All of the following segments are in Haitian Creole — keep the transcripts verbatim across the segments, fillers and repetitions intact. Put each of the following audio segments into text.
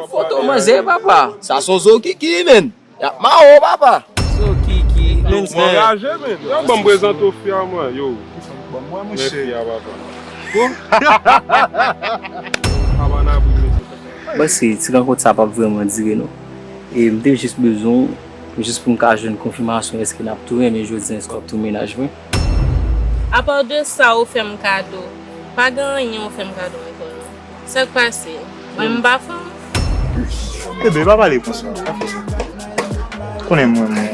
Foto manzè, papa. Sa se yon zo kiki, menn. Y ap mare w, papa. Zo kiki, menn. Mwen raje, menn. Yo, ban m prezante w fi a mwen. Yo. Ban mwen, monchè. Fi a, papa. Papa nan abri, mesye. Mwen panse ti rankont sa p ap vrèman dire, non. E m te jis bezwen w, jis pou m ka jwenn konfimasyon èske n ap tou renmen jodi a, èske w ap tou mennaj mwen. Apa de sa, ou fè m kado. Pa gen anyen ou fè m kado ankò, non. Sa k pase? Mwen, m pa fanm? Bebe, pa pale konsa. Pa fè sa. Konnen mwen, mwen.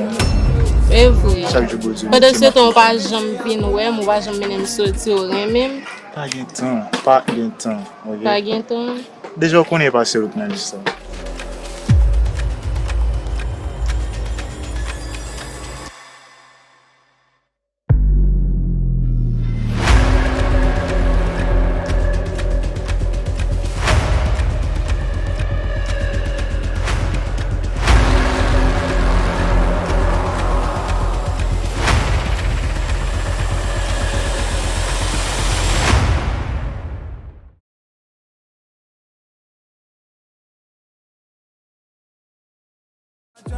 E vre. Chak jou Bondye. Pandan se tan, ou pa janm vin wè m, ou pa janm mennen m soti, ou renmen m. Pa gen tan, pa gen tan, oke? Pa gen tan. Deja, ou konnen e pa sèl ou k nan lis la.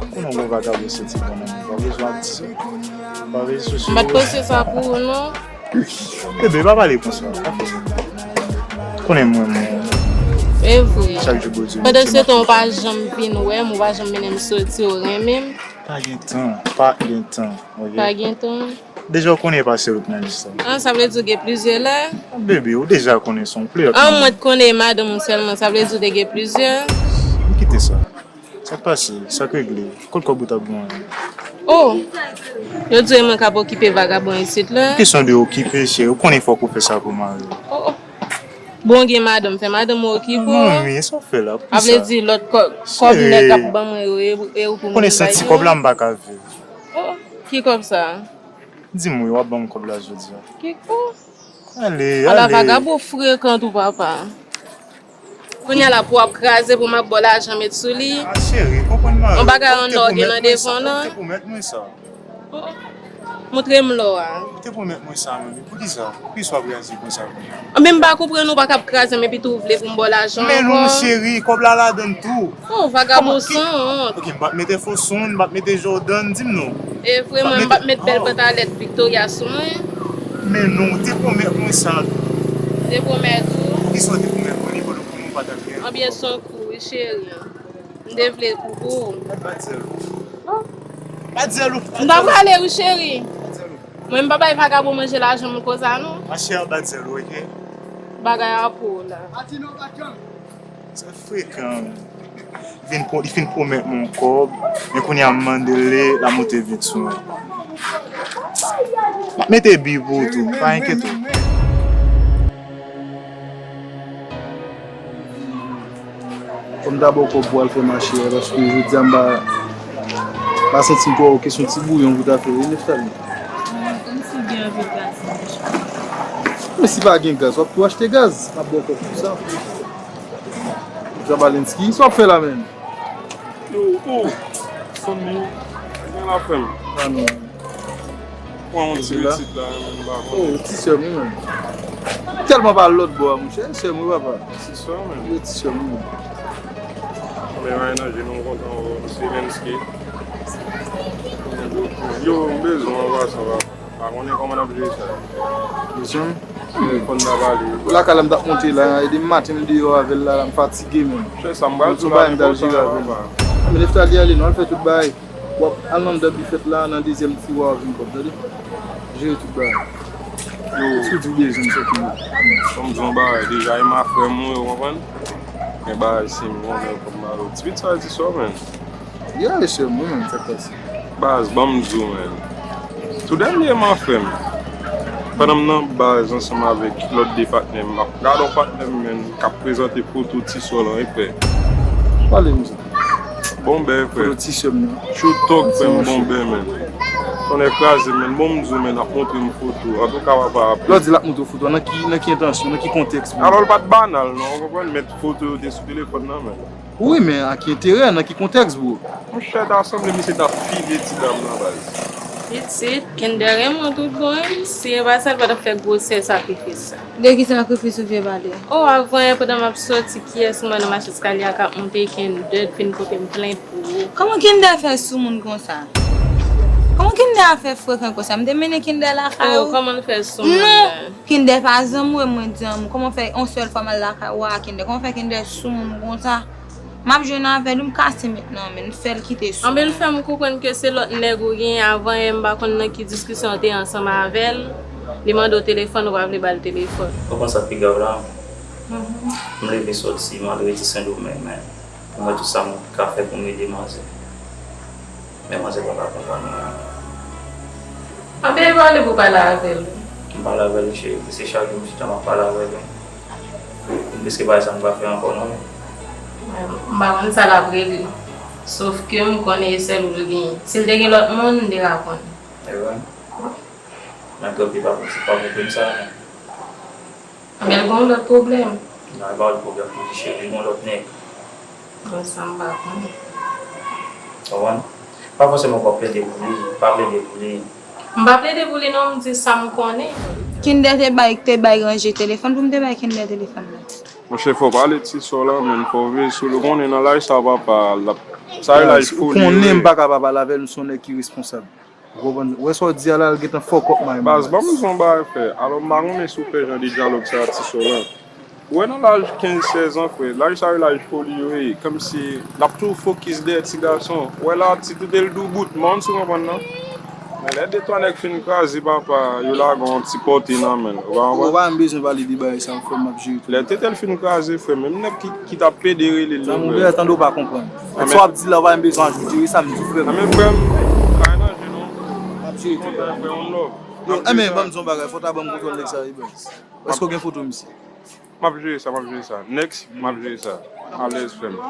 Konnen yon vagabon soti pran nan men. Pa bezwen ap di sa. Pa bezwen sou. M pa t panse sa pou ou, non. Bebe, pa pale konsa. Pa fè sa. Konnen mwen, mwen. E vre. Chak jou Bondye. Pandan se tan, ou pa janm vin wè m, ou pa janm mennen m soti, ou renmen m. Pa gen tan, pa gen tan, oke? Pa gen tan. Deja, ou konnen e pa sèl ou k nan lis la. Ah, sa vle di w gen plizyè la? Bebe, ou deja konnen se yon pleyòt. Ah, mwen t konnen madanm ou sèlman, sa vle di w te gen plizyè? M kite sa. Sa k pase? Sa k regle? Kot kòb ou t ap gen? Oh! Yo di w e mwen k ap okipe vagabon isit la? Kesyon de okipe, cheri, ou konnen fòk ou fè sa pou mari w. Oh, oh. Bon, gen madanm, fè madanm ou okipe w. Non, men sa w fè la, poukisa? A vle di lòt kòb, kòb nèg ap ban mwen yo, e, e ou pou mwen bay yo? Konnen santi kòb la, m pa ka viv. Oh, ki kòb sa? Di m wi, w ap ban m kòb la jodi a. Ki kòb? Ale, ale. Ala vagabon frekan tou, papa. Kounye a la pou w ap kraze pou m ap ba w lajan met sou li. Ah, cheri, konprann mari w. Yon bagay an nò gen nan devan nan. Ou te pwomèt mwen sa. Oh, oh. Montre m lò a. Ou te pwomèt mwen sa, menm. Poukisa? Poukisa w ap reyaji konsa kounye a? Men m pa konprann ou pa ka ap kraze m epi tou w vle pou m ba w lajan ankò. Men non, cheri, kòb la ladann tou. Oh, vagabon san wont. Ok, m p ap mete fo sonn, m p ap mete Jordan, di m non. E vre, mwen, m p ap met bèl pantalèt Victoria sou mwen. Men non, ou te pwomèt mwen sa. Te pwomèt ou? Poukisa w te pwomèt mwen li pandan konnen w pa t ap gen? Anbyen, se yon kou, wi, cheri. M te vle kou pou ou. Bat zèl ou. Oh. Bat zèl ou. M ta prale, wi, cheri. Bat zèl ou. Mwen, m pa bay vagabon manje lajan m konsa, non. Machè, bat zèl ou, ok? Bagay a pou ou la. Sa frekan. Li fin pwo-, li fin pwomèt mwen yon kòb, men kounye a m mande l li, l ap monte vit sou mwen. M ap mete bi pou ou tou, pa enkyete w. Fò m ta ba w kòb pou w al fè mache a, paske jodi a m pa, pa santi m twò oke, se yon ti bouyon pou w ta fè, wi, Neftali? Kòmsi w gen anvi gaz, monchè. Men si pa gen gaz, w ap tou achte gaz, m ap ba w kòb pou sa. Zabalenski, sa w ap fè la menm? Yo, oh, Sonny, gen la frè m. Ah non. Pran yon ti pitit la, menm, m pa konnen. Oh, ti sè m wi menm. Tèlman pa lòt bò a, monchè. Sè m wi, papa. Ti sè w menm. Yo, ti sè m wi menm. Men mwen nan je nou kontan, oh, Zelenski. Yo, m bezwen w an pasan, papa. Pa konnen kòman n ap jere sa. Mesye m. Telefòn nan pale. Lakay la m t ap monte la, e depi maten m deyò avè l la, la m fatige menm. Chè, sa m pral di w la, men konsa, papa. Men Neftali ale, nou al fè tout bagay. W ap al nan anndan bifèt la, nan dezyèm tiwa w ap jwenn kòb, tande. Jere tout bagay. Yo. Èske w di w bezwen m sòti? Fò m di w yon bagay, deja e ma frè m ou ye, ou konprann? Men bagay si m konnen kòb m ba l. Ti pitit sa di sa, menn. Ya, mesye, mwen menm, sa k pase? Baz, ban m di w, menn. Tou dènyèman, frè m, pandan m nan baz ansanm avèk lòt de patnè m, m ap gade yon patnè m, menn, k ap prezante foto ti sò lan epè. Pale m sa. Bon bèy, frè. Foto ti sè m nan. True talk, frè m, bon bèy, menn. Tonnè kraze, menn. Bon, m di w, menn, ap montre m foto. Antouka, papa ap. Lè w di l ap montre w foto, nan ki, nan ki entansyon, nan ki kontèks, menn? Alò, l pa t banal, non, ou konprann, men foto yo te sou telefòn nan, menn. Wi, men a ki enterè, nan ki kontèks, bro? Monchè, ta sanble misye t ap file ti dam nan, baz. Pitit, Kinder renmen w tout bon, wi. Si e pa sa, l pa t ap fè gwosè sakrifis sa. De ki sakrifis ou vle pale? O, avan yè, pandan m ap soti, kiyès m wè nan macheskalye a k ap monte? Kinder fin pote m plent pou ou. Kòman Kinder fè sou moun konsa? Kòman Kinder ap fè frekan konsa? M te mennen Kinder lakay ou. O, kòman l fè sou moun? Non, Kinder pa zanmi w, e mwen zanmi w. Kòman fè yon sèl fwa m al lakay ou a Kinder? Kòman fè Kinder sou moun konsa? M ap jwenn avè l, m kase mentnan, men m fè l kite sou. Anben, l fè m konprann ke se lòt nèg ou genyen. Avan yè, m pa konn nan ki diskisyon w te ansanm avè l. Li mande w telefòn, ou pa vle ba l telefòn. Ou konn sa k pi grav la? M leve soti, m al rete Sendomeng, men pou mwen, tout sa m ka fè pou m ede manzè. Men manzè pa ka konprann mwen. Anben, e pa w li pou pale avè l. M pale avè l, cheri, se chak jou m chita, m ap pale avè l, wi. M prèske pa wè sa m ka fè ankò, non. M pa konn sa l ap regle. Sof ke m konnen e sèl ou l genyen. Si l te gen lòt moun, m te ka konnen. E vre? Nèg yo pi pa, se pa pwoblèm sa, non. Men l gen yon lòt pwoblèm. Non, e pa yon pwoblèm pou li, cheri, li gen yon lòt nèg. Bon, sa m pa konnen. Ou konprann? Pa fòseman w ap plede pou li, pa plede pou li. M pa plede pou li non, m di sa m konnen. Kinder te bay, te bay Ranje telefòn pou m te bay Kinder telefòn nan. Monchè, fò w pale ti sè w la, menm fò w veye sou li. Ou konnen nan laj sa papa, l ap, sa e laj foli. Ou konnen m pa ka pa pale avè l, m se yon nèg ki responsab. Ou konprann? Ou wè sa w di a la, l gentan fuck up my man. Baz, ban m di w yon bagay, frè. Alò, m pa konnen si w fè jan de dyalòg sa a, ti sè w la. Ou wè nan laj kenz, sèz an, frè, laj sa yo, laj foli yo ye. Kòmsi l ap toujou fokis dèyè ti gason. Ou wè la, ti tout el doubout, m pa konn si w konprann nan. Men lè de twa nèg fin kraze papa, yo lage yon ti pòte nan men l. Ou pa konprann? Ou pa menm bezwen pale de bagay sa yo, frè m, m ap jere tou. Lè tete l fin kraze, frè, menm nèg ki, ki t ap pede rele l yo, frè. Sa m ouvè, tande w pa konprann. Sa w ap di la, ou pa menm bezwen ajoute, wi, sa m di, frè m. Anben, frè m, pa nan je non. M ap jere tou. Frè, on love. Yo, enben, ban m di yon bagay, fò w ta ban m kontwòl nèg sa, wi, baz. Èske w gen foto misye? M ap jere sa, m ap jere sa. Next, m ap jere sa. Alèz, frè m.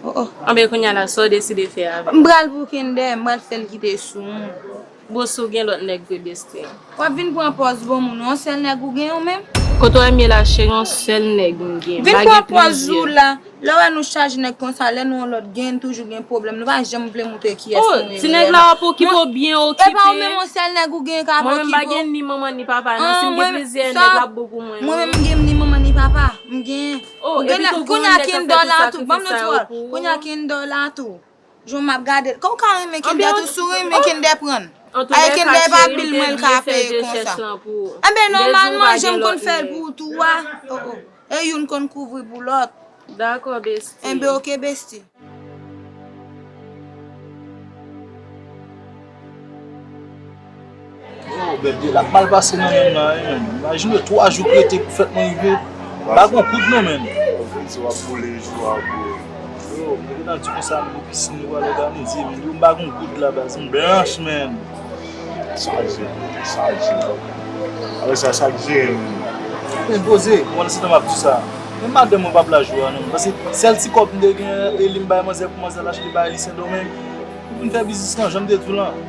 Oh, oh. Anben, kounye a la, sa w deside fè avè l? M pral pou Kinder, m pral fè l kite sou moun. Bon, si w gen lòt nèg vre, besti. W ap vin pran pòz bon moun, yon sèl nèg ou gen ou menm? Kote w ap ye la, cheri, yon sèl nèg m gen. Vin pran pòz ou la. Lè w wè nou chaje nèg konsa, lè nou yon lòt gen, toujou gen pwoblèm. Nou pa janm vle montre kiyès nou ye reyèlman. Oh, ti nèg la w ap okipe w byen okipe. E pa ou menm yon sèl nèg ou gen k ap okipe w? Mwen menm pa gen ni manman ni papa, non. Si m gen plizyè nèg, l ap bon pou mwen, wi. Mwen menm m gen ni manman ni papa. M gen. Oh, epi tou gen yon nèg k ap fè tout sakrifis sa yo pou ou. Kounye a Kinder la tou. Jan m ap gade l. Kòman w ka renmen Kinder tou, si w renmen Kinder pran l? Ay, Kinder e pa bil mwen l ka peye konsa. Enben, nòmalman, jan m konn fè l pou ou tou a. Oh, oh. E youn konn kouvri pou lòt. Dakò, besti. Enben, oke, besti. Yo, bèl de l ap mal pase nan menm la, wi, menm. Imajine w, twa jou k rete pou fèt mwen rive. Pa gen yon kout non, menm. Ou vle di w ap boule jou a, bro. Yo, mwen te nan di konsa, menm, pisin yo pral òganize, menm. Yo, m pa gen yon kout la, baz. M blanch, menm. Chaje, chaje. Apre sa, chaje, menm. Men poze, pandan se tan m ap di sa. Men madanm mwen p ap la jou a, non. Paske sèl ti kòb m te gen, e li m bay manzè pou manzè l achte bagay li Sendomeng. Pou n fè biznis lan, jan m te di w lan.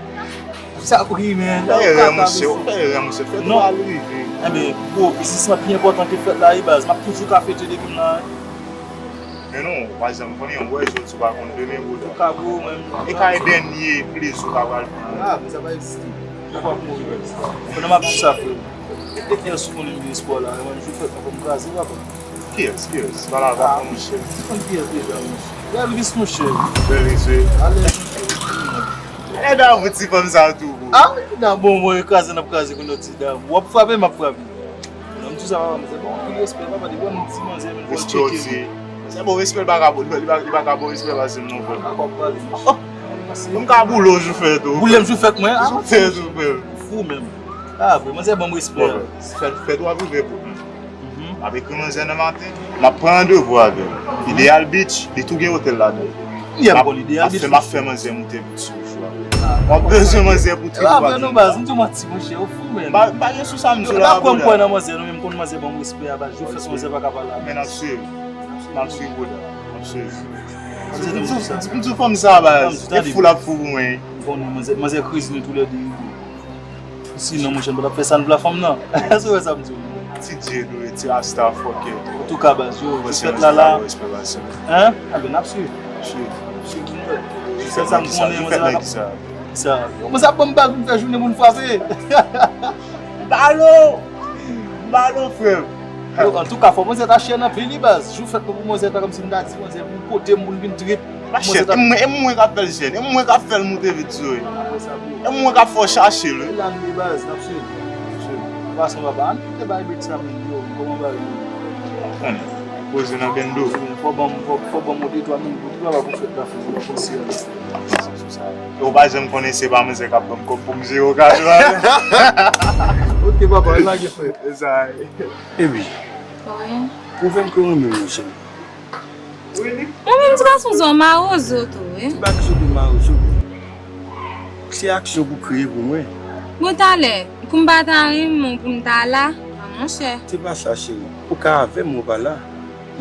Sa wi, men. Fè erè, monchè, ou fè erè, monchè, fèt ou al rive. Enben, bro, biznis lan pi enpòtan ke fèt la, wi, baz. M ap toujou ka fete depi m la, wi. Men non, pa egzanp, m konnen yon wè jodi, ou pa konn demen, bro. Ou ka, bro, men. E ka e dènye plezi ou ka pral pran. Ah, men sa pa egziste. Ou p ap mouri, baz. Pandan m ap di sa, frè. E kiyès ou konnen m gen espwa la? Mwen, jou fèt mwen, fò m kraze, papa. Kiyès, kiyès? Pale avè m, monchè. Ou konn kiyès deja, monchè. Elvis, monchè. Elvis, wi. Alèz, monchè. E damou ti fanm sa tou, bro. Ah, damou, mwen, kraze n ap kraze, kounye w di damou. W ap frape, m ap frape. Non, m di sa, papa, men se bon, anpil respè, papa, depi w wè m di manzè, men fò l tcheke m. Respè w di. Se bon, respè l pa ka bon, li pa, li pa ka bon respè pase m non, frè m. Akò, pale, monchè. Oh! M ka boule w jou fèt ou. Boule m jou fèt mwen? Ah, jou fèt ou, frè m. Fou menm. Ah, frè, manzè ban m respè. Bon, fèt, fèt w ap rive, bro. M ap ekri manzè nan maten. M ap pran randevou avè l. Ideal Beach, li tou gen otèl ladan l. M ap fè, m ap fè manzè moute sou jou a. M ap bezwen manzè pou trip ou a. M di w manti, monchè, ou fou, men. M pa, m pa gen sou sa m di w la, brother. M pa kwè nan manzè, non, men m konn manzè ban m respè a, baz. Jou fèt manzè pa ka pale avè m. Men n ap swiv. N ap swiv, brother. N ap swiv. M di, m di, m di fanm sa, baz. E fou l ap fou pou mwen. M konnen manzè, manzè kriz nou toulède. Sinon, monchè, n pa t ap fè sa nou la fanm nan. Èske w wè sa m di w? Ti Dye dwe, ti Rasta fòkè. Antouka, baz, yo, jou fèt la la. Hein? Enben, n ap swiv. Swiv. Sèl sa m konnen, manzè pa ka. Sa, yo, mwen sa ban m bag pou m fè jounen moun frape. Balo! Balo, frè m. Yo, antouka, fò manzè ta chèn anpil, wi, baz. Jou fèt mwen pou manzè ta kòmsi m ta di manzè pou l pote m, pou l vin trip. Machèt, e mwen, e mwen k ap fè l chèn, e mwen k ap fè l moute vit sou li. E mwen k ap fè w chache l, wi. Lan li baz, n ap swiv. N ap swiv. Pase papa, ann kite bay bèt sa menm, yo, kòman bagay yo? Konnen, poze nan bendo. Fò ban m, fò, fò ban m de twa minit, de twa ba pou fèt la fini, pou fè siyal. Ou pa janm konnen se pa manzè k ap ban m kòb pou m jere w kado a. Ok, papa, lage frè. E sa ye. Epi, wi, pwouve m ke w renmen mwen, cheri. Mwen menm ti gason sa w mawozo tou, wi. Ti bagay sou de mawozo. Se aksyon pou kreye pou mwen. Bon, talè, pou m pa ta renmen w, pou m ta la, a monchè. Se pa sa, cheri. Ou ka avè m, ou pa la.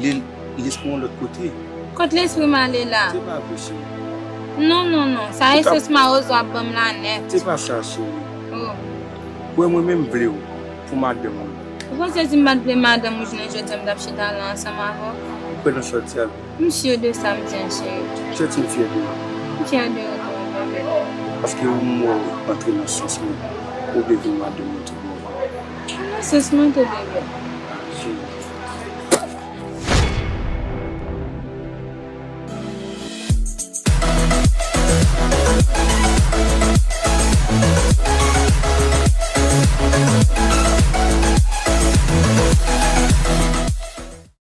Li, lespri w lòt kote. Kot lespri m ale la? Se pa vre, cheri. Non, non, non. Sa esans mawozo ap ban m la nèt. Se pa sa, cheri. Oh. Ou wè mwen menm vle w pou madanm ou. Ou panse si m pa t vle madanm ou jounen jodi a, m t ap chita la ansanm avè w? Ou kwè nan sa w di a? M si de sa m di an, cheri. Sèten m fyè de ou. M fyè de ou tou, bebe. Paske ou m wè w antre nan sans mwen, ou vle vin madanm mwen tou bon. Nan sans mwen tou, bebe.